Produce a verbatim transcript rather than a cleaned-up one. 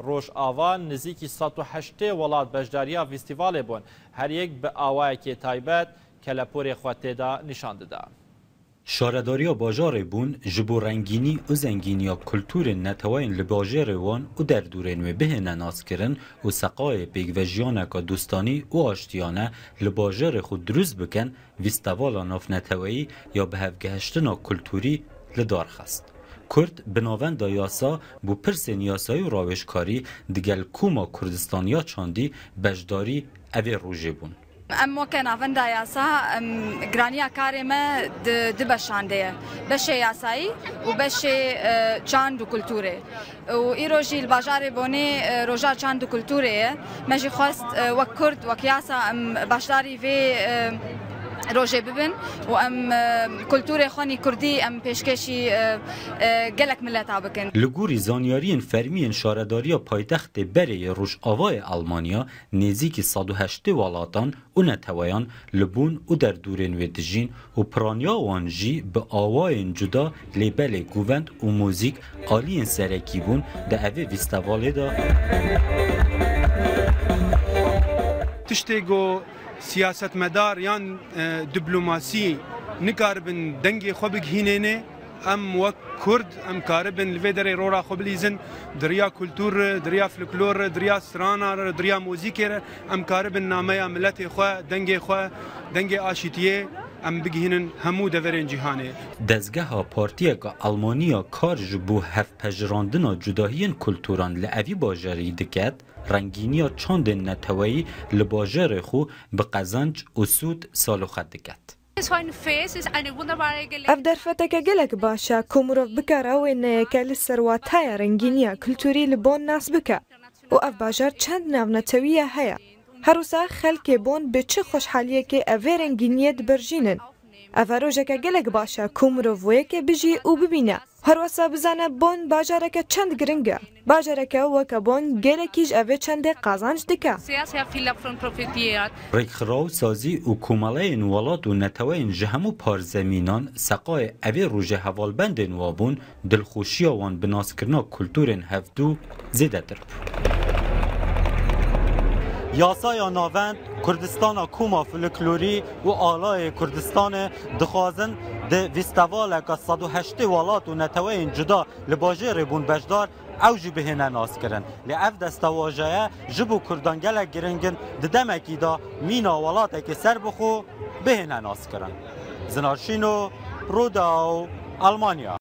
Rojava nizîkî sed û heştê welat beşdariya festîvalê bûn. Her yek bi awayekê taybet keleporê xwe tê de nîşan dida. Şaredariya bajarê bûn ji bo rengînî û zengîniya kulturên neteweyên li bajêrê wan û derdorên wê bihêne naskirin û seqayê pêkvejiyaneka dostanî û aştiyane li bajêrê xwe dirust bikin, festîvala navneteweyî ya bihevgehiştina kulturî li dar xist. Kurd bi navenda yasa bo pirsên yasayî û rawêjkarî digel Koma Kurdistan ya çandî beşdarî evê rojê bûn. Em weke navenda yasa, em, giraniya karê me di du beşan de ye. Beşê yasayî û beşê, e, çand û kulturê. Û îro jî li bajarê Bonê, e, roja çand û kulturê ye. Me jî xwest, e, wek Kurd, wek yasa em başdarî vê, e, rojê bibin û em, e, kulturê xwe nî kurdî em pêşkêşî, e, e, gelek mileta bikin. Li gorî zanyariyên fermî yên Şaredariya Paytextê berê yê Rojavayê Almanya, nêzîkî sed û heştê welatan û neteweyan li Bon û derdorên wê dijîn û piraniya wan jî bi awayên cuda lê belê govend û muzîk aliyên serekî bûn di evê festîvalê de. Tiştê ku siyasetmedar yan, e, diplomasî nikaribin dengê xwe bigihînêne, em wek Kurd, em karibin li vê derê rora xwe bilîzin, di riya kultur re, di riya folklor re, di riya strana re, di riya muzîkê re, em karibin nameya miletê xwe, dengê xwe, dengê aşîtiyê em bigihînin hemû deverên cîhanê. Dezgeha partiyeke Almaniya kar ji bo hevpejirandina cudahiyên kulturan li evî bajarî diket, rengîniya çandên neteweyî li bajarê xwe bi qezenc û sûd saloxe diket. Ev derfeteke gelek baş e ku mirov bikare wê neyeke li ser wataya rengîniya kulturî li Bon nas bike û ev bajar çend navnetewî ye heye. Her wisa xelkê Bon bi çi xweşhaliyekê evê rengîniyê dibirjînin. Ev e rojeke gelek baş e ku mirov wê yekê bijî û bibîne. Her wisa bizane Bon bajareke çend giring e. Bajareke weke Bon gelekî ji evê çendê qazanc dike. Rêkxiraw, sazî û komeleyên welat û neteweyên ji hemû parzemînan seqayê evê rojê hevalbendên wa bûn, dilxweşiya wan bi naskirina kulturên hevdû zêdetir bû. Yasaya navend, Kurdistana Koma Folklorî û Alayê Kurdistanê dixwazin di festîvaleke sed û heştê welat û neteweyên cuda li bajêrê bûn beşdar, ew jî bihêne naskirin. Lê ev destewajeye ji bo Kurdan gelek giring in, di demekî de mîna welatekê serbixwe bihêne naskirin. Zinar Şîno, Rûdaw, Almanya.